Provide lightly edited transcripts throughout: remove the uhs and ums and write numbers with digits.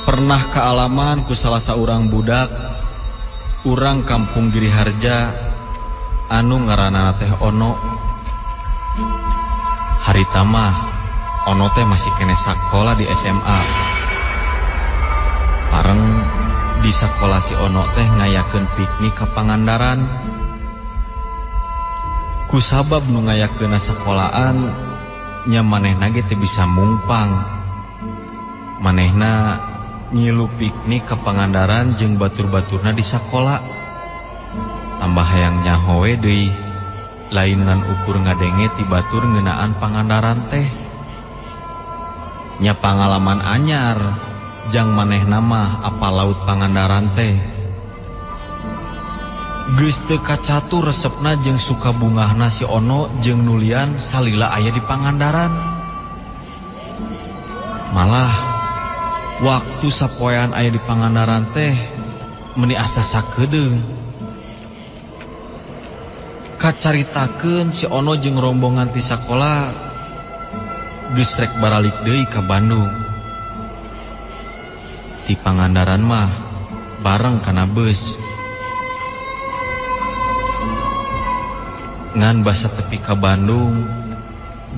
Pernah kaalaman ku salah saurang budak urang kampung Giriharja anu ngaranana teh Ono. Harita mah Ono teh masih kene sakola di SMA. Pareng di sakola si Ono teh ngayakeun piknik ka Pangandaran. Kusabab nu ngayakeunna sakolaan nya manehna ge teu bisa mungpang. Manehna ngilu piknik ka Pangandaran jeung batur-baturna di sakola. Tambah hayang nyaho we deui, lain ngan ukur ngadenge ti batur ngeunaan Pangandaran teh. Nya pangalaman anyar jang manehna mah apa laut Pangandaran teh. Geus teu kacatur resepna jeung suka bungahna si Ono jeung nulian salila aya di Pangandaran. Malah waktu sapoean aya di Pangandaran teh meni asa sakedeung. Kacaritakeun si Ono jeung rombongan ti sakola geus rek baralik deui ka Bandung. Ti Pangandaran mah bareng kana beus. Ngan basa tepi ka Bandung,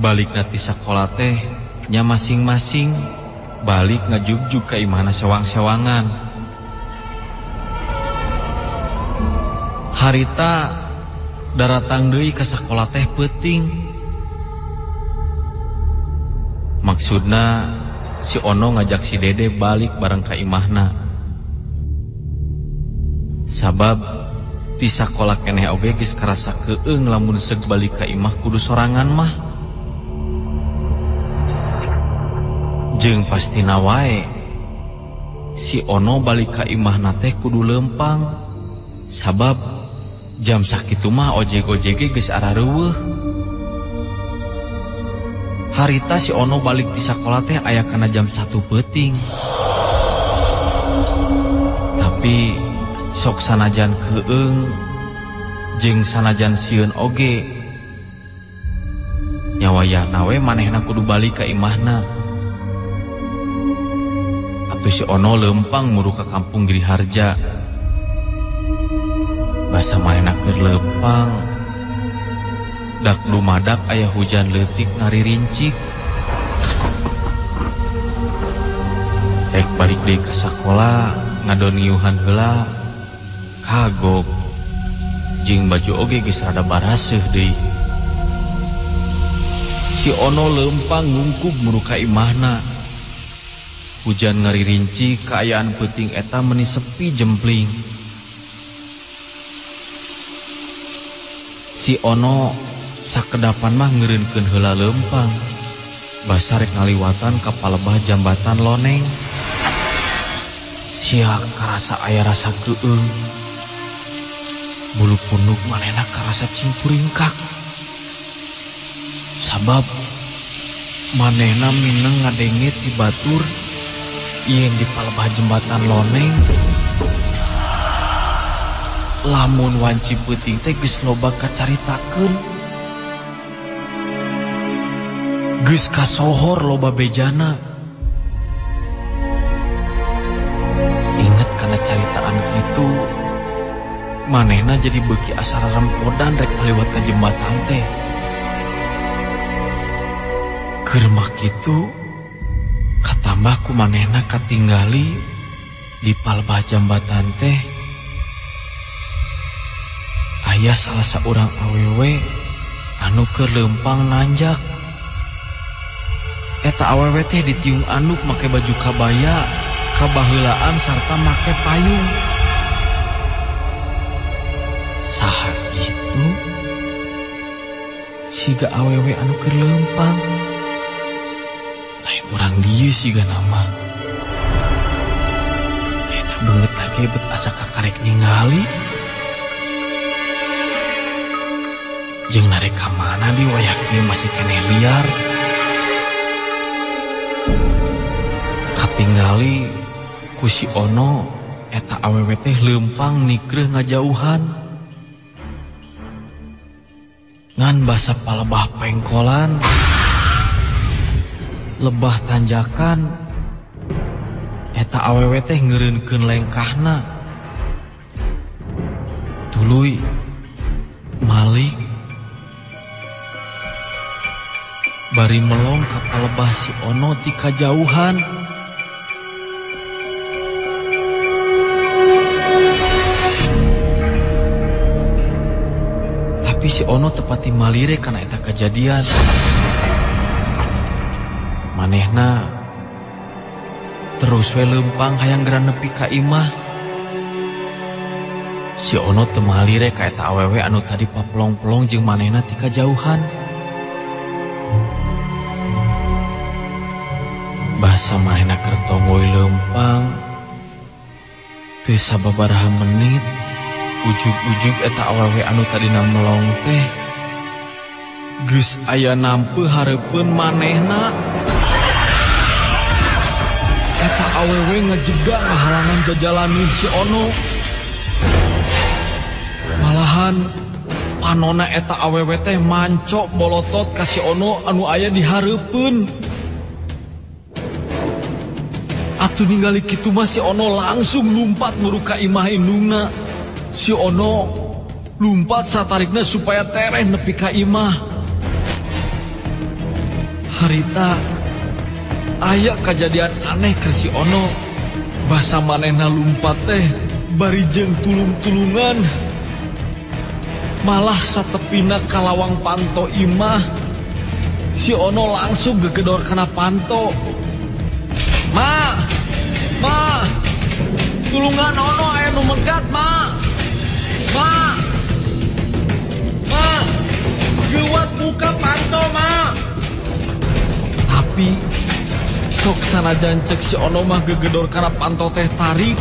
balikna ti sakola teh nya masing-masing balik ngajugjug ka imahna sewang-sewangan. Harita daratang deui ka sakola teh peuting. Maksudna si Ono ngajak si Dede balik bareng ka imahna. Sabab ti sakola keneh oge geus karasa keung lamun seug balik ka imah kudu sorangan mah. Jeung pastina wae si Ono balik ka imahna teh kudu lempang. Sabab jam sakitu mah ojek-ojek geus arareuweuh. Harita si Ono balik ti sakola teh aya kana jam 1 peuting. Tapi sok sanajan keung jeung sanajan sieun oge, nya wayahna we manehna kudu balik ka imahna. Atuh si Ono lempang muru ka kampung Giriharja. Basa manehna keur lempang, dak dumadak aya hujan leutik ngaririncik. Rek balik deui ka sakola ngadon ngiuhan heula, kagok. Jeung baju oge geus rada baraseuh deui. Si Ono lempang ngungkub muru ka imahna. Hujan ngaririncik kaayaan peuting eta meni sepi jempling. Si Ono sakedapan mah ngeureunkeun heula lempang. Basa rek ngaliwatan ka palebah jambatan loneng. Sia karasa aya rasa keung. Bulu punduk manehna karasa cingkuringkak. Sabab manehna mineng ngadenge ti batur yen di palebah jembatan loneng. Lamun wanci peuting teh geus loba kacaritakeun. Geus kasohor loba bejana. Inget kana caritaan kitu, manehna jadi beuki asa rarempodan rek ngaliwat ka jembatan teh. Keur mah kitu, katambah ku manehna katinggali di palebah jambatan teh aya salah saurang awewe anu keur leumpang nanjak. Eta awewe teh ditiung anduk make baju kabaya, kabaheulaan sarta make payung. Saha itu siga awewe anu keur leumpang. Lain urang dieu siga nama. Eta beungeut lagi bet asa kakarek ningali. Jeung narek ka mana di wayah kieu masih keneh liar. Katingali ku si Ono eta awewe teh leumpang nikreuh ngajauhan. Ngan basa palebah pengkolan, lebah tanjakan, Eta awewe teh ngeureunkeun lengkahna. Tuluy malik bari melong ka palebah si Ono ti kajauhan. Tapi si Ono tepati malire kana eta kajadian. Manehna terus we leumpang hayang geura nepi ka imah. Si Ono teu malire ka eta awewe anu tadi papelong-pelong jeung manehna ti kajauhan. Basa manehna keur tonggoy leumpang teu sababaraha menit ujug-ujug eta awewe anu tadina melong teh geus aya nampe hareupeun manehna. Eta awewe ngejega ngahalangan jajalanin si Ono. Malahan panona eta awewe teh mancok bolotot ka si Ono anu aya di hareupeun. Atuh ningali kitu mah si Ono langsung lumpat muru ka imah indungna. Si Ono lumpat satarikna supaya tereh nepi ka imah. Harita aya kajadian aneh ke si Ono. Basa manehna lumpat teh bari jeung tulung-tulungan. Malah satepina ka lawang panto imah. Si Ono langsung gegedor kana panto. Ma, ma, tulungan Ono aya nu megat, ma. Ma, ma, geuwat buka panto, ma. Tapi sok sanajan cek si Ono mah gegedor kana panto teh tarik.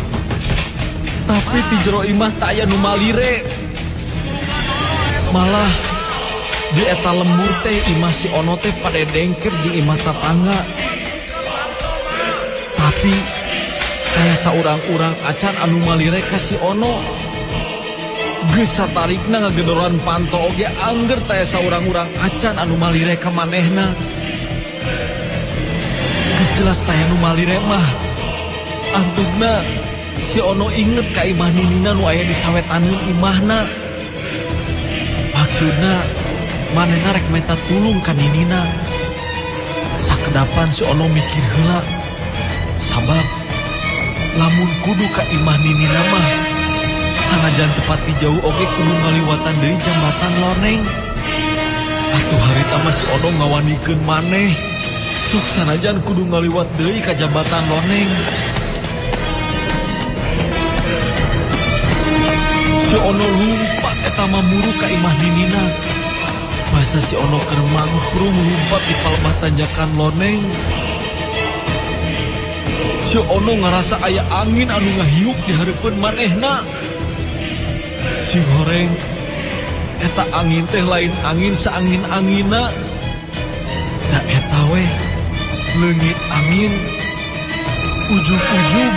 Tapi ti jero imah tak aya nu malire. Malah di eta lembur teh imah si Ono teh pada dengker jeung imah tatangga. Tapi kaya saurang-urang acan anu malire ka si Ono. Geus satarikna ngagedoran panto oge angger taya saurang-urang acan anu malire ka manehna. Geus jelas taya nu malire mah. Antugna si Ono inget ka imah ninina nu aya di sawetaneun imahna. Maksudna manehna rek menta tulung ka ninina. Sakedapan si Ono mikir heula. Sabab lamun kudu ka imah ninina mah sanajan tepat di jauh oge kudu ngaliwatan deui jambatan loneng. Atuh harita mah si Ono ngawanikeun maneh. Sok sanajan kudu ngaliwat deui ka jambatan loneng. Si Ono lumpat eta mah muru ka imah ninina. Basa si Ono keur mangprung lumpat di palebah tanjakan loneng. Si Ono ngarasa aya angin anu ngahiup di hareupeun manehna. Sing horeng eta angin teh lain angin saangin-angina. Da eta we leungit angin ujug-ujug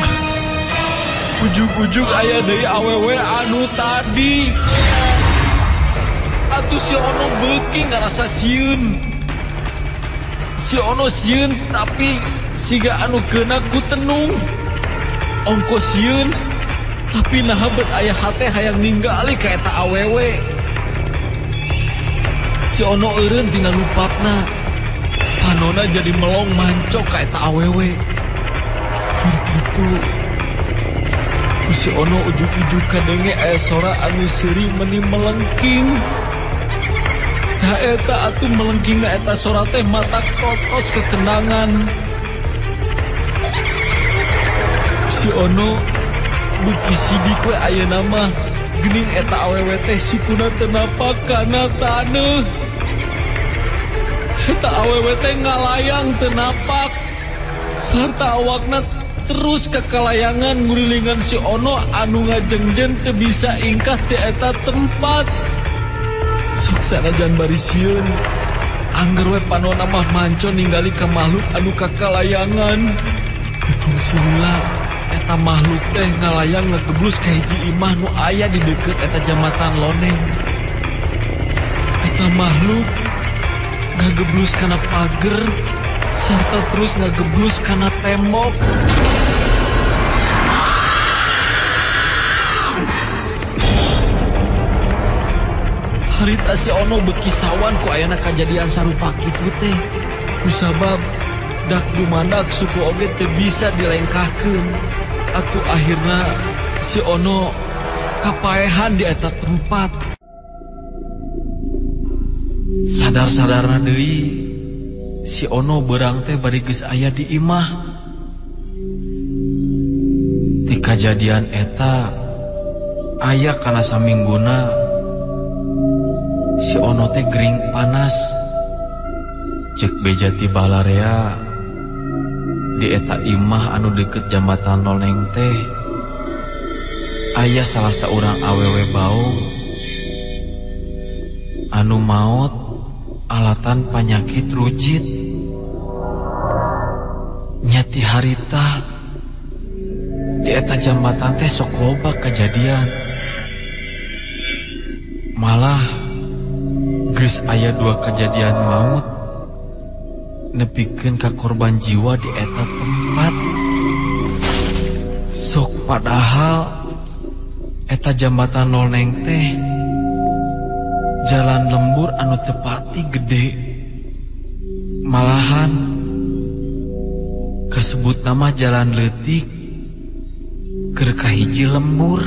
ujug-ujug aya deui awewe anu tadi. Atuh si Ono beuki ngarasa sieun. Si Ono sieun tapi siga anu keuna ku tenung. Ongko sieun tapi naha bet aya hate hayang ninggali ka eta awewe. Si Ono eureun tina lupatna. Panona jadi melong mancok ka eta awewe. Keur kitu ku si Ono ujug-ujug kadenge aya sora anu seuri meni melengking. Da eta atuh melengkingna eta sora teh mata kotos kekenangan. Si Ono beuki sidik we ayeuna mah geuning eta awewe teh sukuna teu napak kana taneuh. Eta awewe teh ngalayang teu napak sarta awakna terus kekalayangan ngurilingan si Ono anu ngajengjen teu bisa ingkah ti eta tempat. Sok sanajan bari sieun angger we panona mah manco ningali ka makhluk anu kakalayangan. Teu kungsi heula eta makhluk teh ngalayang ngegeblus ka hiji imah nu aya di deukeut eta jambatan loneng. Eta makhluk ngageblus kana pager sarta terus ngageblus kana tembok. Harita si Ono beuki sawan ku ayana kajadian sarupa kitu teh. Kusabab dak dumandak suku oge teu bisa dilengkahkeun. Atuh akhirna si Ono kapaehan di eta tempat. Sadar-sadarna deui si Ono beurang teh bari geus aya di imah. Ti kajadian eta aya kana samingguna si Ono teh gering panas. Cek beja ti balarea di eta imah anu deket jambatan Nolneng teh aya salah saurang awewe baong anu maot alatan panyakit rujit. Nyati harita di eta jambatan teh sok loba kejadian. Malah geus aya 2 kejadian maut nepikeun ka korban jiwa di eta tempat. Sok padahal eta jambatan Nolneng teh jalan lembur anu tepati gede. Malahan kasebut nama jalan leutik keur kahiji lembur.